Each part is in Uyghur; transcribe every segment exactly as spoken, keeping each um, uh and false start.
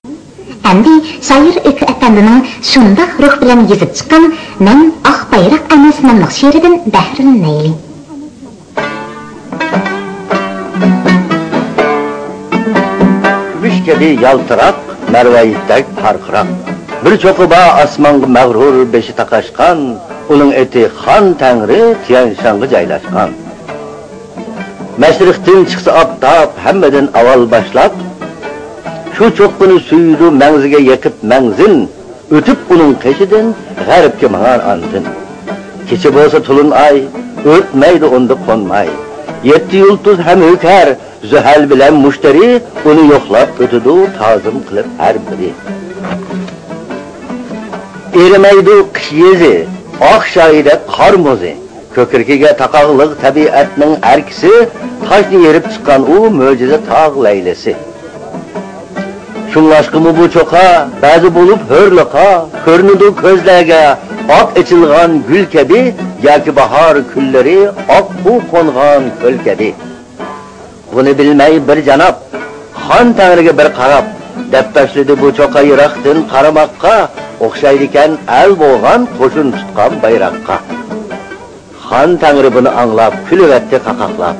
ئەمدى شائىر ئۆكۈ ئەپەندىنىڭ شۇنداق روھ بىلەن يېزىپ چىققان مەن ئاق بايراق ئەمەسمەن ناملىق شېئىرىدىن بەھرىلىنەيلى. كۈمۈش كەبى يالتىراق، مەرۋايىتتەك پارقىراق. بىر چوققا بار ئاسمانغا مەغرۇر بېشى تاقاشقان، ئۇنىڭ ئېتى خان تەڭرى تيەنشانغا جايلاشقان. مەشرىقتىن چىقسا ئاپتاپ، ھەممىدىن ئاۋۋال باشلاپ، شۇ چوققىنى سۆيىدۇ مەڭزىگە يېقىپ مەڭزىن، ئۆتۈپ ئۇنىڭ قېشىدىن، غەربكە ماڭار ئاندىن. كېچە بولسا تولۇن ئاي، ئۆتمەيدۇ ئۇندا قونماي. يەتتە يۇلتۇز ھەم ھۆكەر، زۆھەل بىلەن مۇشتەرى، ئۇنى يوقلاپ ئۆتىدۇ تازىم قىلىپ ھەر بىرى. ئېرىمەيدۇ قىش يېزى، ئاق شايىدەك قار مۇزى. كۆكرىكىگە تاقاقلىق تەبىئەتنىڭ ئەركىسى، تاشنى يېرىپ چىققان ئۇ مۆجىزە تاغ لەيلىسى. شۇڭلاشقىمۇ بۇ چوقا بەزى بولۇپ ھۆرلىقا، كۆرۈنىدۇ كۆزلەرگە ئاق ئېچىلغان گۈل كەبى ياكى باھار كۈنلىرى ئاققۇ قونغان كۆل كەبى. بۇنى بىلمەي بىر جاناب، خان تەڭرىگە بىر قاراپ، دەپ تاشلىدى بۇ چوقا يىراقتىن قارىماققا، ئوخشايدىكەن ئەل بولغان قوشۇن تۇتقان بايراققا. خان تەڭرى بۇنى ئاڭلاپ، كۈلۈۋەتتى قاقاقلاپ.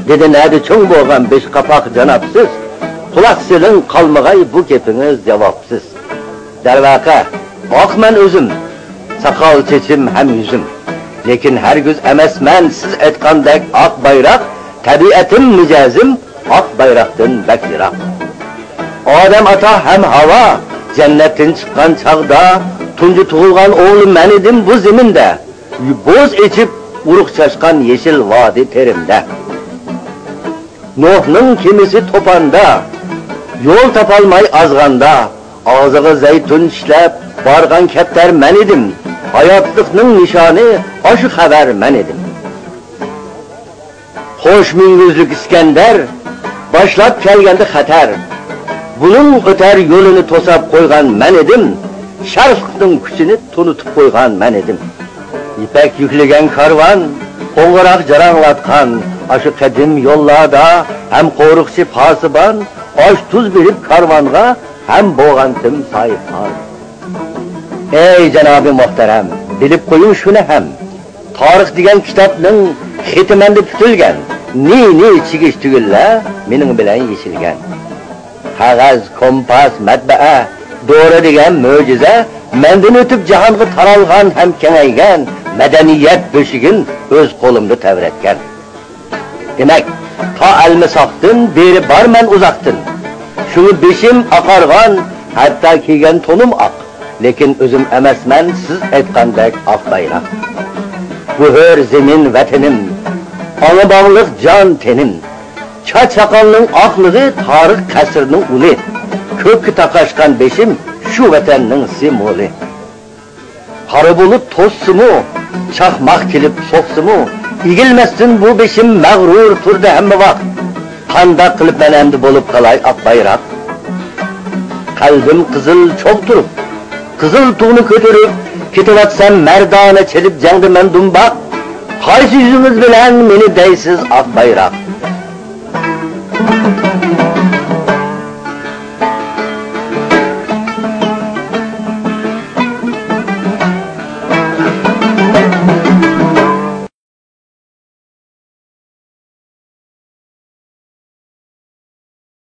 دېدى، نەدە چوڭ بولغان بېشى قاپاق جانابسىز؟ قۇلاق سېلىڭ، قالمىغاي بۇ گېپىڭىز جاۋابسىز. دەرۋەقە، ئاقمەن ئۆزۈم، ساقال چېچىم ھەم يۈزۈم. لېكىن ھەرگىز ئەمەسمەن سىز ئېيتقاندەك ئاق بايراق، تەبىئەتىم، مىجەزىم ئاق بايراقتىن بەك يىراق. ئادەم ئاتا ھەم ھاۋا جەننەتتىن چىققان چاغدا، تۇنجى تۇغۇلغان ئوغلى مەن ئىدىم بۇ زېمىندە. بوز ئېچىپ، ئۇرۇق چاچقان يېشىل ۋادى تېرىمدە. نوھنىڭ كېمىسى توپاندا، يول تاپالماي ئازغاندا، ئاغزىغا زەيتۇن چىشلەپ بارغان كەپتەر مەن ئىدىم. ھاياتلىقنىڭ نىشانى ئاشۇ خەۋەر مەن ئىدىم. قوش مۈڭگۈزلۈك ئىسكەندەر باشلاپ كەلگەندە خەتەر، بۇنىڭ ئۆتەر يولىنى توساپ قويغان مەن ئىدىم. شەرقلىقنىڭ كۈچىنى تونۇتۇپ قويغان مەن ئىدىم. يىپەك يۈكلىگەن كارۋان قوڭغۇراق جاراڭلاتقان ئاشۇ قەدىم يوللاردا، ھەم قورۇقچى پاسىبان ئاش-تۇز بېرىپ كارۋانغا، ھەم بولغانتىم ساھىبخان. ئەي جانابى مۆھتەرەم، بىلىپ قويۇڭ شۇنى ھەم، تارىخ دېگەن كىتابنىڭ خېتى مەندە پۈتۈلگەن، نى-نى چىگىش تۈگۈنلەر مېنىڭ بىلەن يېشىلگەن. قەغەز، كومپاس، مەتبەئە، دورا دېگەن مۆجىزە مەندىن ئۆتۈپ جاھانغا تارالغان ھەم كېڭەيگەن، مەدەنىيەت بۆشۈكىنى ئۆز قولۇمدا تەۋرەتكەن. دېمەك، تا ئەلمىساقتىن بېرى بارمەن ئۇزاقتىن. شۇڭا بېشىم ئاقارغان، ھەتتا كىيگەن تونۇم ئاق. لېكىن ئۆزۈم ئەمەسمەن سىز ئېيتقاندەك ئاق بايراق. بۇ ھۆر زېمىن ۋەتىنىم، ئاڭا باغلىق جان تېنىم. چاچ-ساقالنىڭ ئاقلىقى تارىخ قەسرىنىڭ ئۇلى. كۆككە تاقاشقان بېشىم شۇ ۋەتەننىڭ سىمۋولى. قارا بۇلۇت توسسىمۇ، چاقماق كېلىپ سوقسىمۇ، ئېگىلمەستىن بۇ بېشىم مەغرۇر تۇردى ھەممە ۋاق. قانداق قىلىپ مەن ئەمدى بولۇپ قالاي ئاق بايراق؟ قەلبىم قىزىل چوغ تۇرۇپ، قىزىل تۇغنى كۆتۈرۈپ، كېتىۋاتسام مەردانە چېلىپ جەڭدە مەن دۇمباق. قايسى يۈزىڭىز بىلەن مېنى دەيسىز ئاق بايراق؟